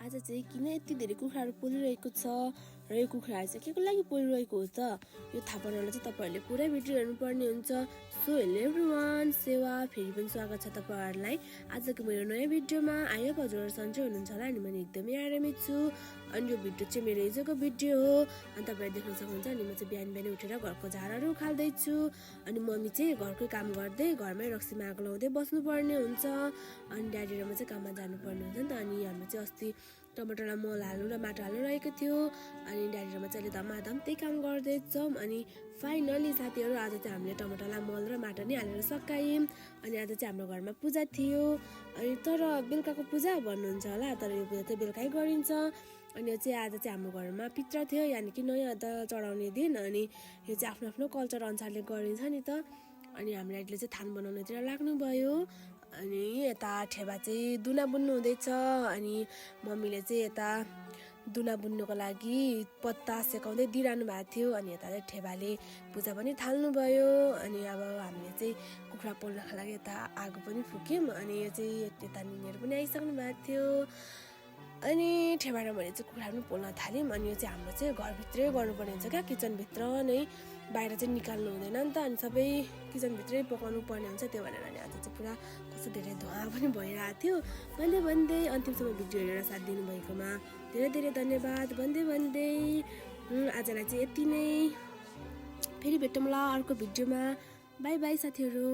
आज चाहिँ किन यति धेरै कुखुराहरू पोलिरहेको छ र यो कुखुराहरू चाहिँ के को लागि पोलिरहेको हो त यो थाहा पाउनलाई चाहिँ तपाईहरुले पुरै भिडियो हेर्नुपर्ने हुन्छ। सो हेलो एभ्रीवन, सेवा फेरि पनि स्वागत छ तपाईहरुलाई आजको मेरो नयाँ भिडियोमा। आयो हजुरहरु सन्चै हुनुहुन्छ होला अनि म एकदमै आरामै छु। अनि यो भिडियो चाहिँ मेरो हिजोको भिडियो हो अनि तपाईहरु देख्न सक्नुहुन्छ। अनि म चाहिँ बिहान बिहान उठेर घरको झाडाहरू उखाल्दै छु अनि मम्मी चाहिँ घरकै काम गर्दै घरमै रक्सीमा आगो लाउँदै बस्नुपर्ने हुन्छ अनि ड्याडी र म चाहिँ काममा जानुपर्ने हुन्छ नि त। अनि हाम्रो चाहिँ अस्ति टमाटरलाई मल हाल्नु र माटो हाल्नु रहेको थियो अनि ड्याडी र म चाहिँ अहिले धमाधम त्यही काम गर्दैछौँ। अनि फाइनली साथीहरू आज चाहिँ हामीले टमाटरलाई मल र माटो नै हालेर सकायौँ। अनि आज चाहिँ हाम्रो घरमा पूजा थियो अनि तर बेलुकाको पूजा भन्नुहुन्छ होला, तर यो पूजा चाहिँ बेलुकै गरिन्छ। अनि यो चाहिँ आज चाहिँ हाम्रो घरमा पित्र थियो, यानि कि नयाँ दाल चढाउने दिन। अनि यो चाहिँ आफ्नो आफ्नो कल्चर अनुसारले गरिन्छ नि त। अनि हाम्रो आइडीले चाहिँ थान बनाउनेतिर लाग्नुभयो अनि यता ठेबा चाहिँ दुना बुन्नु हुँदैछ अनि मम्मीले चाहिँ यता दुना बुन्नुको लागि पत्ता सेकाउँदै दिइरहनु भएको थियो। अनि यता चाहिँ ठेबाले पूजा पनि थाल्नुभयो। अनि अब हामीले चाहिँ कुखुरा पोल्नको लागि यता आगो पनि फुक्यौँ अनि यो चाहिँ यता निनीहरू पनि आइसक्नु भएको थियो। अनि ठेबा र मैले चाहिँ कुखुरा पनि पोल्न थाल्यौँ। अनि यो चाहिँ हाम्रो चाहिँ घरभित्रै गर्नुपर्ने हुन्छ क्या, किचनभित्र नै, बाहिर चाहिँ निकाल्नु हुँदैन नि त। अनि सबै किचनभित्रै पकाउनु पर्ने हुन्छ, त्यो भनेर अनि आज चाहिँ पुरा कस्तो धेरै धुवा पनि भइरहेको थियो। भन्दै अन्तिमसम्म भिडियो हेरेर साथ दिनुभएकोमा धेरै धेरै धन्यवाद भन्दै आजलाई चाहिँ यति नै। फेरि भेटौँला अर्को भिडियोमा। बाई बाई साथीहरू।